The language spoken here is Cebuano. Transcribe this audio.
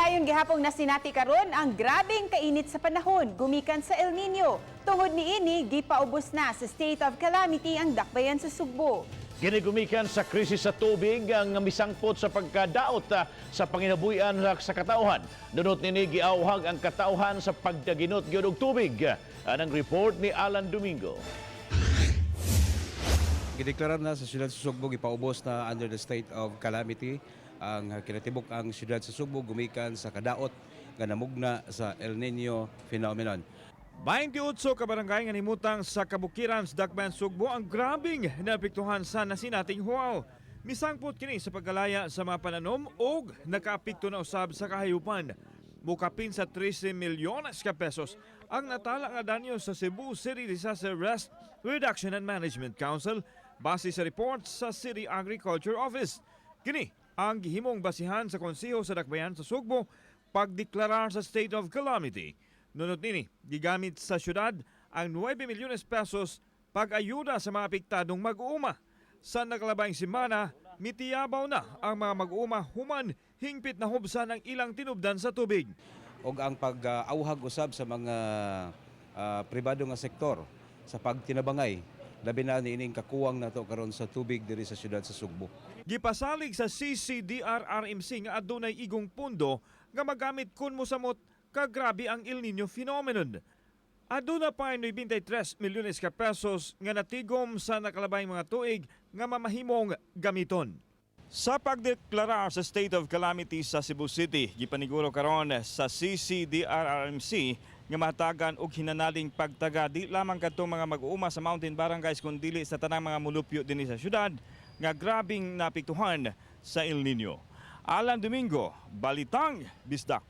Padayon gihapong nasinati karon ang grabeng kainit sa panahon gumikan sa El Nino. Tungod niini, gipaubos na sa state of calamity ang dakbayan sa Sugbo. Kini gumikan sa krisis sa tubig ang misangpot sa pagkadaot sa panginabuhian sa katawhan. Nunot nini, giawhag ang katawhan sa pagdaginot gyud og tubig. Anang report ni Alan Domingo. Gideklarar na sa siyudad sa Sugbo, gipaubos na under the state of calamity ang kinatibuk ang siyudad sa Sugbo gumikan sa kadaot nga namugna sa El Nino phenomenon. 28 ka barangay nga nimutang sa kabukiran sa Dakbayan Sugbo ang grabing naapektuhan sa nasinating huaw. Misangpot kini sa pagkalaya sa mga pananom og nakaapekto na usab sa kahayupan. Mukapin sa 13 milyones ka pesos ang natala nga danyo sa Cebu City Disaster Risk Reduction and Management Council base sa report sa City Agriculture Office. Kini ang gihimong basihan sa Konseho sa Dakbayan sa Sugbo pagdeklarar sa state of calamity. Nunot nini, gigamit sa syudad ang 9 milyones pesos pag-ayuda sa mga apektadong mag-uuma. Sa nakalabayng semana, mitiyabaw na ang mga mag-uuma human hingpit na hubsan ang ilang tinubdan sa tubig. Og ang pag-awhag usab sa mga pribado nga sektor sa pagtinabangay, labi na niining kakuwang nato karon sa tubig diri sa siyudad sa Sugbo. Gipasalig sa CCDRRMC nga adunay igong pundo nga magamit kun mosamot kagrabe ang El Nino phenomenon. Aduna pa 93 milyones ka pesos nga natigom sa nakalabayng mga tuig nga mamahimong gamiton. Sa pagdeklarar sa state of calamity sa Cebu City, gipaniguro karon sa CCDRRMC nga matagan og hinanaling pagtaga di lamang kadtong mga mag-uuma sa mountain barangays kundili sa tanang mga mulupyo dinhi sa syudad nga grabing naapektuhan sa El Nino. Alan Domingo, Balitang Bisdak.